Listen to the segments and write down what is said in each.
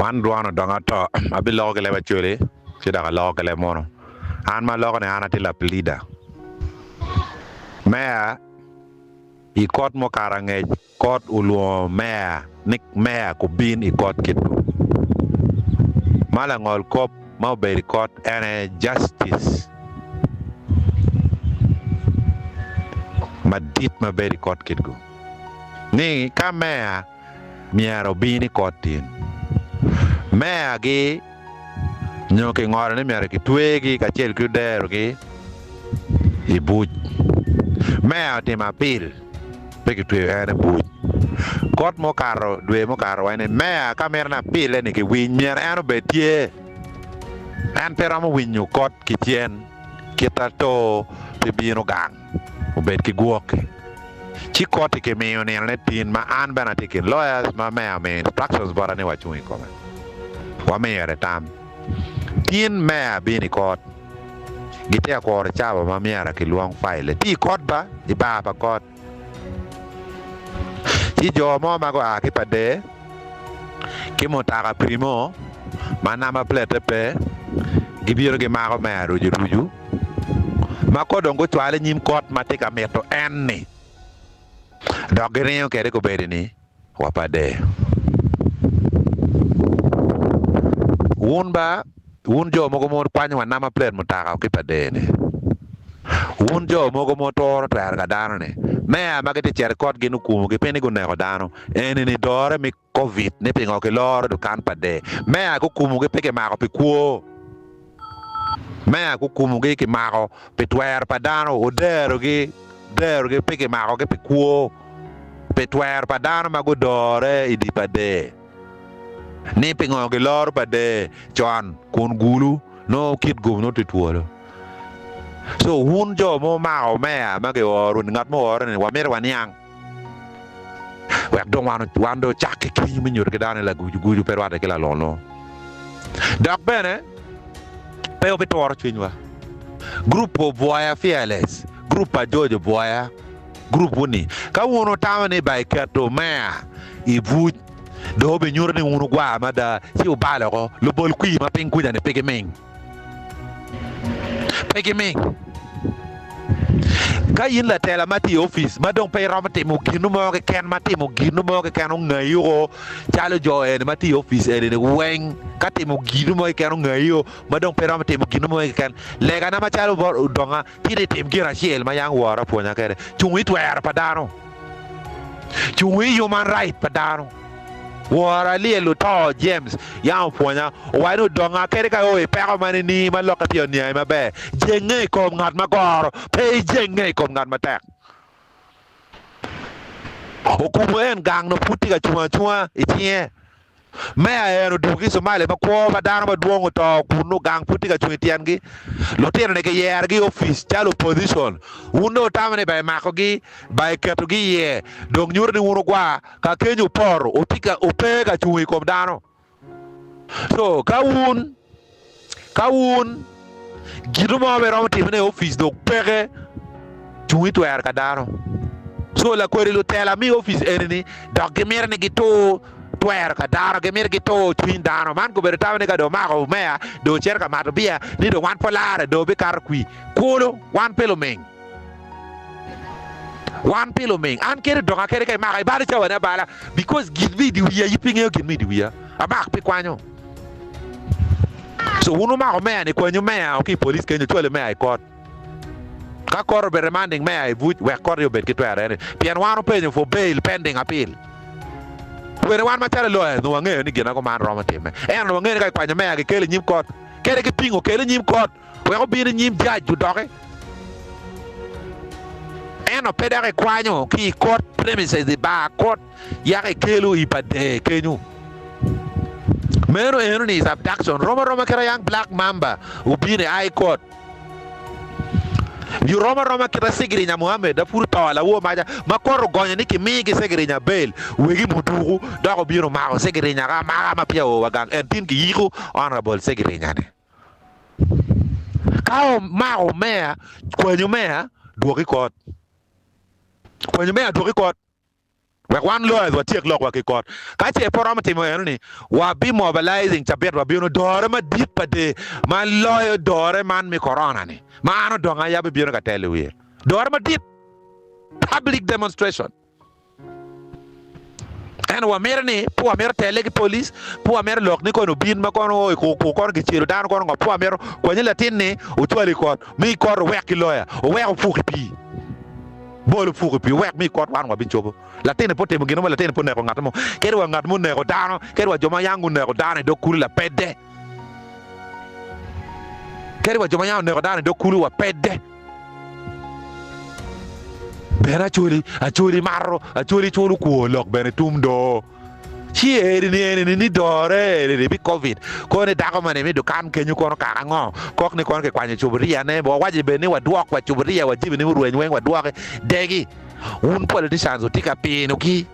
Man dwon odongo ato, abiloko ki leb Acholi ci dok aloko ki leb munu. An ma aloko ni an atye lapilida. Meya i kot mukato angec, kot olwongo meya ni meya kubin i kot Kitgum. Ma langol kop ma obedo i kot en aye Justice madit ma bedo i kot Kitgum ni ka meya myero obin i kot tin. Meyagi nyo kingolo ni myero kitwegi kacel ki oderogi i buc. Meya otimo apil pe kitweyo en i buc. Kot mukato dwe mukato waco ni meya ka mito ni apile ni kiwiny myero en obed tye. En pe romo winyo kot ki cen kit ato pi bino gang obed ki gwoki. Ci kot-ti kimiyo ninone tin ma an bene atye i kin lawyers ma meya omiyo instructions bota ni wacung i kome. Wamire tam. Tin meya bino i kot. Gitye ka kuro cawa ma myero kilwong faile. Tye i kot ba, i bar pa kot. Ci jo mo ma gua ki pa der ki mutoka primo ma namba plate pe gibino gimako meya rucurucu ma ko dong gucwale i nyim kot ma tye ka mito en-ni dok giringo kwede kobedi-ni wa pa der. Wun ba, wun jo mogo ma wukwanyo wa namba plate mutoka ki pa der-ni, wun jo mogo ma wuturo twero ka dano-ni, meya ma gitye ka cito i kot gin okumogi pe ni guneko dano, eni-ni dore me Covid ni pingo kiloro dukan pa der. Meya gukumogi pe kimako pi kwo. Meya gukumogi kimako pi twero pa dano, oderogi derogi pe kimakogi pi kwo, pi twero pa dano ma gudore i dye pa der. Ni pingo giloro pa der con kun gulu nongo kit gum nongo tye twolo. So wun jo ma wumako meya ma gioro-ni, ngat ma ooro-ni wamito waniang. Wek dong wan wan dong ocak ki kenyo me nyuto ki dano ni lagucugucu pe rwatte ki lalongo. Dok bene pe wubituro cwinywa. Gurup pa obwoya Fearless, gurup pa George Obwoya, gurupwu-ni, ka wun wutamo ni ba iketo meya i buc dong wubinyuto ni wun wugwar mada, ci wubalo oko. Lubol kwir ma piny kuca-ni pe giming. Pe giming. Ka in latela ma tye i opic ma dong pe iromo timo gin mo keken ma timo gin mo keken ongayi woko calo jo eni ma tye i opic eni-ni weng ka timo gin mo keken ongayi o ma dong pe iromo timo gin mo keken legana macalo bot odonga tye ni itim gin acel ma yam wora opwonya kwede cung i twero pa dano cung i human right pa dano. Wora lyel oto James yam opwonya, owaco ni odonga kadi ka o i peko ma nining ma lokke peya oniangi maber, jenge i kom ngat ma goro, pe ijenge i kom ngat matek. Okumo en gang nongo pud tye ka cung acunga i cinge. Me a en odwogo ki i Somalia ma kwo pa dano madwong oto kunnu, gang pud tye ka cung i tyengi. Lutino-ni kiyerogi i opic calo opposition. Wun dong wutamo ni ba imakogi, ba iketogi iye, dong nyuto ni wun wugwar. Ka kenyo oporo, wutye ka, wupe ka cung i kom dano. So, ka wun, ka wun, gino mo ma iromo timone i opic dong peke, cung i twero ka dano. So, lakwedi lutela me opic eni-ni dok gimito ni gitur twero ka dano, gimito gitur cwiny dano. Man gubedo tamo ni ka dong omako meya, dong ocito ka mato biya, ni dong wan pe olare, dong obikato kwi. Kulu, wan pe luming. Wan pi luming. An kede donga kede ka imaka ibalo cawa ni abala because gin me idi wiya yi pe ingeyo gin me idi wiya. Amak pi kwanyo. So wun wumako meya ni kwanyu meya o ki i police kenyo cwalo meya i kot. Ka kot obedo remanding meya i buc wek kot aye obed ki twero eni. Pien wan openyo for bail pending appeal. Wene wan macalo lawyers nongo wangeyo ni gin ma kuman romo time. Ento nongo wangeyo ni ka ikwanyo meya kikelo i nyim kot kede ki pingo kele i nyim kot. Wek obin i nyim jaj odoki. Ento pe dok ikwanyo ki i court premises i bar court yaka ikelo i pa der kenyo. Meno eno ni is abduction rom aroma kit ayang black mamba obino i high court. Nyo rom aroma kit a Segirinya Muhammad a pud oto lawor maca ma court ogonyo ni kimi ki Segirinya bail wegi muduku dok obino omako Segirinya ka amaka ma peya oo wa gang en tin kiyiko honorable Segirinya ni. Ka omako meya, kwanyo meya dwoki i kot. Kwanyo meya dwoki i kot. Wek wan lawyers watyek lokwa ki kot. Ka ce pe oromo timo eno-ni, wabi mobilizing cabit wabino dore madit pa dee ma loyo dore man me corona ni ma an odongo aye abibino ka telo i wiye. Dore madit. Public demonstration. Ento wamito ni pe wamito tele ki police, pe wamito lok ni kono obin ma kono o i kur kur kono kicelo dano kono ngo, pe wamito kwanyo latin ni ocwal i kot, mi kot owek ki loya, owek opuk i pii, bol opuk i pii, owek mi kot wan wabicobo. Latin-ni pe otimo gin mo, latin-ni pe oneko ngat mo, kadi wa ngat muneko dano, kadi wa jo ma yam guneko dano i dog kulu lapedde, kadi wa jo ma yam oneko dano i dog kulu wapedde. Bene Acholi, Acholi mato, Acholi culo kwor lok bene tum do. Ci eni ni eni ni ni dore eni ni bi covid kono ni dako mani mi dukan kenyo kono kaka ngo kok ni kono kikwanyo cuburia ne wawaco bene ni wadwok wa cuburia wa jami ni murweny weng wadwoki degi wun politicians wutye ka pino gi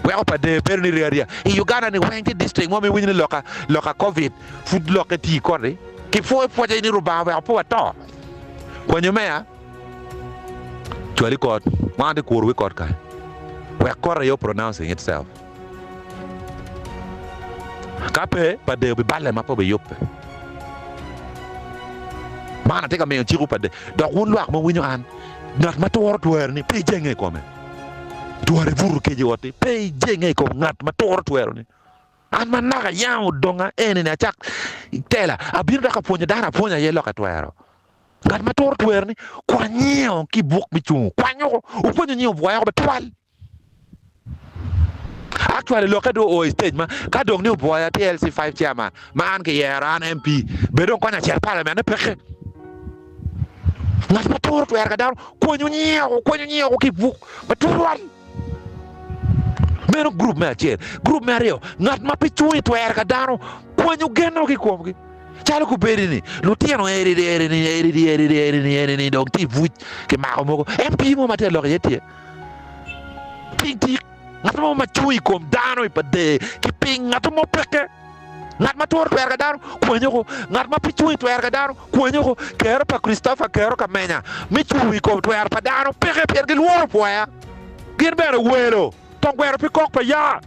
weko pa der bedo ni ria ria i Uganda ni weng tye district mo ma iwinyo ni loka loka covid pud lokke tye i koti ki pwoyo pwoca ni Rubanga oweko pe wato. Kwanyo meya, cwal i kot. Wan watye kuro wi kot kany. Wek kot aye o pronouncing itself. Ka pe, pa deyo biballe ma pe obiyubbe. Man atye ka miyo cikwu pa deyo. Dok wun lwak ma wuwinyo an, ngat ma turo tweroni, pe ijenge i kome. Twero ibuto kec i otti, pe ijenge i kom ngat ma turo tweroni. An ma naka yam odonga eni-ni acak tela, abino dok apwonyo dano apwonya aye lok atwero. Ngat ma turo twero ni, kwany nyingo ki i buk me cungo, kwany woko, wupwonyo nyingo obwoya woko matwal. Actually lokke dong oo i stage ma ka dong ni obwoya tye LC5 chairman ma an kiyero an MP bed dong konya acit parliament ne peke. Ngat ma turo twero ka dano kwanyo nyingo, kwanyo nyingo ki i buk matwal. Meno gurup me acel. Gurup me aryo, ngat ma pe cung i twero ka dano kwanyo genno ki i komgi. Calo kobedi-ni, lutino eridi erini eridi eridi erini erini dong tye i buc kimako mogo. MP mo ma tye ka lok iye tye piny tik. Ngat mo ma cung i kom dano i pa der ki piny, ngat mo peke. Ngat ma turo twero ka dano kwanyo ko. Ngat ma pe cung i twero ka dano kwanyo ko. Kero pa Christopher kero ka menya me cung i kom twero pa dano peke pien gilworo pwoya. Gin bene welo tongwero pi kok pa ya.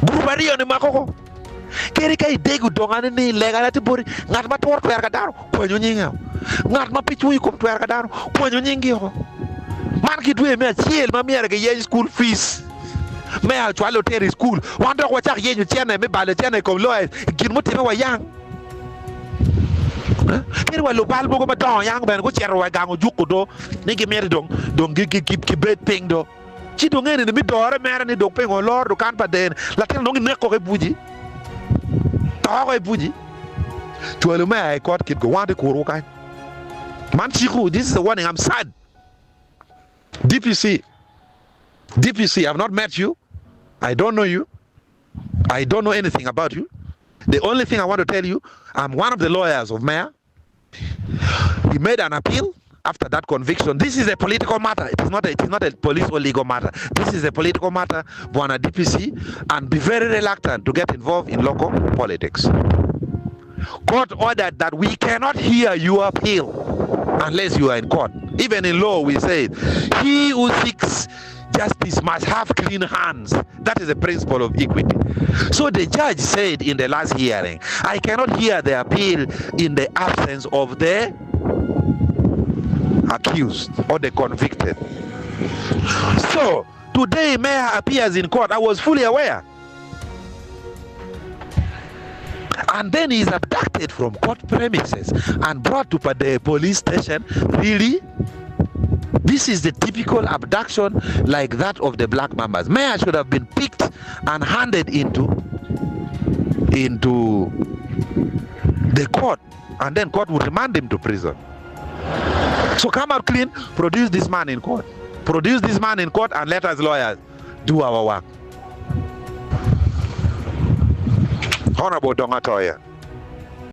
Gurup aryo-ni mako ko. Kadi ka idego dongane ni legane tye boti, ngat ma turo twero ka dano kwanyo nyinge o. Ngat ma pe cung i kom twero ka dano kwanyo nyinggi oko. Man ki dwe me acel ma myero giyeny school fees me a cwal lutino i school, wan dok wacak yenyo cene me balo cene i kom lawyers i gin mutimme wa yang. Kadi wa lubal mogo madongo yang bene gucito wa i gang ojuko do ni gimito dong dong gibed piny do. Ci dong eni ni mi dore mere ni dong pingo oloro dukan pa deni latin dong gineko ki buci toko i buci cwalo me a i kot kit go wan tye kurwu kany man ciku this is a warning I'm sad DPC DPC I've not met you I don't know you I don't know anything about you the only thing I want to tell you I'm one of the lawyers of mayor He made an appeal after that conviction. This is a political matter. It is not a, it is not a police or legal matter. This is a political matter, Bwana DPC, and be very reluctant to get involved in local politics. Court ordered that we cannot hear your appeal unless you are in court. Even in law, we say, he who seeks justice must have clean hands. That is the principle of equity. So the judge said in the last hearing, I cannot hear the appeal in the absence of the accused or the convicted. So today, Mayor appears in court. I was fully aware. And then he is abducted from court premises and brought to Pader police station. Really? This is the typical abduction like that of the black mambas. Mayor should have been picked and handed into into the court and then court would remand him to prison. So come out clean, produce this man in court. Produce this man in court and let us lawyers do our work. Honorable Donga Toya.